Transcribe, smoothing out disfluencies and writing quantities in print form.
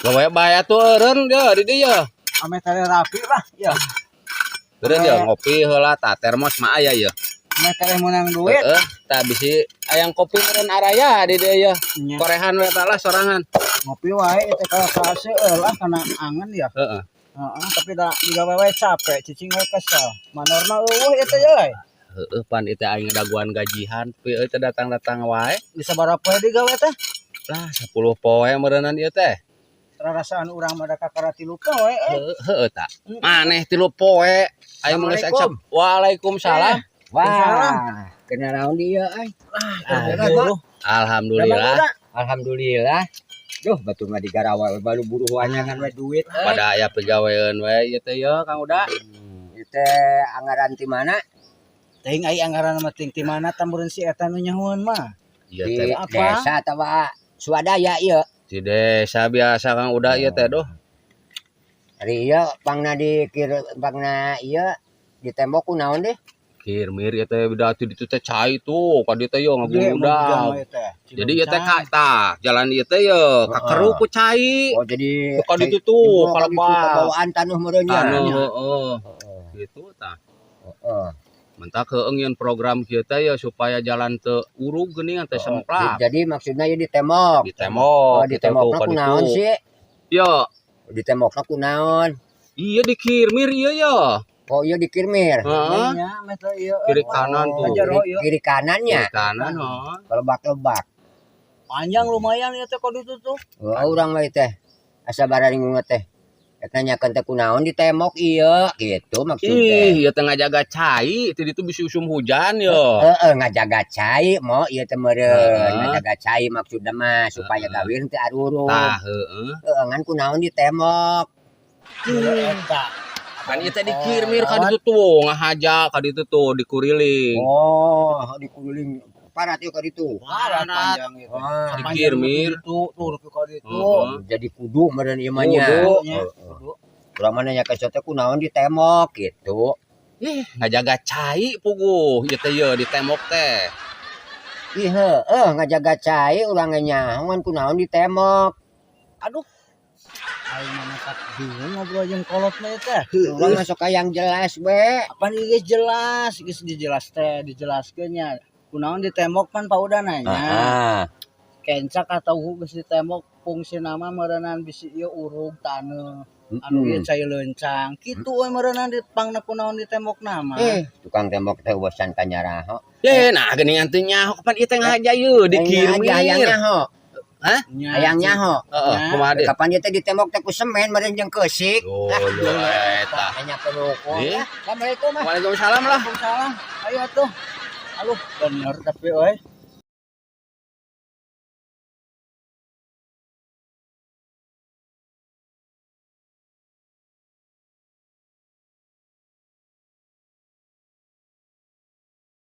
Gawe bae atuh eureun dia di dieu. Ame teh rapi lah ya. Eureun dia ngopi heula tah, termos mah aya ieu. Ame teh menang duit. Heeh, tah bisi ayang kopi meureun araya di dieu ya. Nya. Korehan we tah lah sorangan. Ngopi wae teh kalau seueur lah kana angen ya. Heeh. Heeh, tapi da digawe wae capek, cicing wae kesel. Manorna euweuh ieu teh euy. Heeh, pan ieu teh aing daguan gajihan, pi euy teh datang-datang wae. Bisa sabaraha poe digawe teh? Lah 10 poe meureunnan ieu teh. Rarasaan urang mah da kakara 3 poe euy. Heeh, heeh ta. Maneh 3 poe aing mah geus acap. Waalaikumsalam. Wah, kena naon dia euy. Ah, alhamdulillah. Alhamdulillah. Duh, batur mah digarawa we baru buruh wanyangan we duit euy. Pada aya pegawean we ieu teh ye Kang Uda. Ieu teh anggaran ti mana? Teuing ai anggaran mah ting ti mana tambureun si eta nu nyahoeun mah. Ieu Di teh apa? desa atawa swadaya ieu? Di desa biasa Kang Uda ieu teh doh. Ari ieu pangna di kir pangna ieu di tembok ku naon deh? Kirmir ieu teh beda di ditu teh cai tuh ka dieu teh yo Gede mun hujan ngaguludak. Mah ieu teh. Jadi ieu teh ka tah jalan ieu teh ye kakeruk ku cai. Oh, jadi Ka ditu tuh ka ditu kalebak. Kabawaan taneuh meureun nya. Taneuh heeh. Gitu tah. Heeh. Mentak heueung yeun program kieu teh ya supaya jalan teu urug geuningan teh semplak. Jadi maksudnya ieu di tembok. Di tembok. Oh, di gitu tuh, tembokna ka ku naon ditu. sih? Yo, Di tembokna ku naon? Iya dikirmir iya ya. Oh, iya dikirmir. Heeh. Nya meh teh ieu. Kiri kanan tuh. Ajar Kiri, oh ieu. kiri kanannya. Kiri kanan oh. Kelebak-lebak. Panjang lumayan ieu teh ka ditu tuh. Oh, urang mah teh. Asa bararingung teh. Rek nanyakeun teh kunaon di tembok ieu gitu maksud teh. Ih, ieu teh ngajaga cai, ti ditu bisi usum hujan yo. Heeh, ngajaga cai mo ieu teh meureun, Heeh. ngajaga cai maksudna mah supaya gawir teu arurung. Tah, heeh. Heeh, ngan kunaon di tembok. Eta. Kan ieu teh dikirmir ka ditu tuh, ngahaja ka ditu tuh dikuriling. Oh, dikuriling parat ieu ka ditu. Parat panjang ieu teh. Ah, Dikirmir. Tuh tuh ka ditu. Heeh. Jadi kudu meureun ieu mah nya. Kudu. Nya, Heeh. kudu. Urang mah nanya ka teh kunaon di tembok gitu. Ih, ngajaga cai puguh ieu teh ye di tembok teh. Ih, heueuh ngajaga cai urang ge nyaho ngan kunaon di tembok. Aduh. Aing mah masak bingung ngobrol jeung kolot mah ieu teh. Urang mah sok yang jelas we. Apaan ieu geus jelas, geus dijelas teh, dijelaskeun nya. Kunaon di tembok pan Pak Uda nanya. Heeh. Kencak atau geus di tembok fungsi nama meureunan bisi ieu urug taneuh. Anu ieu cai leuncang. Kitu we meureunan di pangna kunaon di tembok nama. Eh, tukang tembok teh ubasan ka nyaraho. Ye, nah geuningan teu nyaho kapan ieu teh ngahaja ieu dikirmir. Hayang nyaho. Hah? Nya, Hayang nyaho. Heeh, Nya. kumaha deui? Kapan ieu teh di tembok teh ku semen meureun jeung keusik. Oh, yo eta. Hanya penuku. Eh. Assalamualaikum ah. Waalaikumsalam lah. Waalaikumsalam. Ayo atuh. Aduh, bener tapi euy.